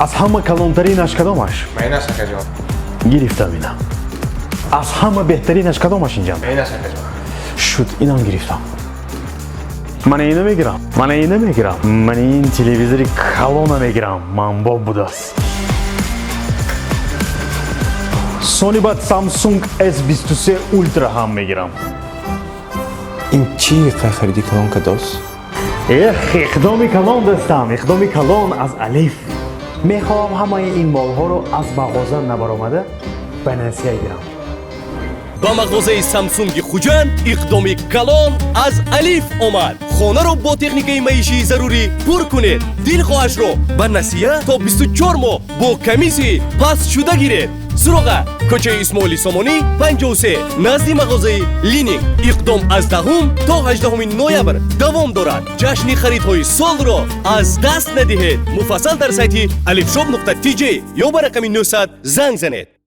Аз ҳама калонтаринаш кадомаш? Майнаш, акаҷон. Гирифтам ина. Аз ҳама беҳтаринаш кадомаш инҷа? Майнаш, акаҷон. Шуд, инам гирифтам. Мана ина мегирам, мана ина мегирам, мана ин телевизори калона мегирам, манбоб будааст. Сони баъд Samsung S23 Ultra ҳам мегирам. Ин чӣ қай хариди калон кадост? Эх, иқдоми калон, дӯстам, иқдоми калон аз Алиф. Мехоҳам ҳамаи ин молҳоро аз мағоза набаромада ба насия гирам. Ба мағозаи Самсунги Хуҷанд иқдоми калон аз Алиф омад. Хонаро бо техникаи маишии зарурӣ пур кунед, дилхоҳашро ба насия то 24 моҳ бо комиссияи пастшуда гиред. Суроға: кӯчаи Исмоили Сомонӣ, 53, назди мағозаи Лининг. Иқдом аз 10-ум то 18 ноябр давом дорад. Ҷашни харидҳои солро аз даст надиҳед. Муфассал дар сайти alifshop.tj ё ба рақами 900 занг занед.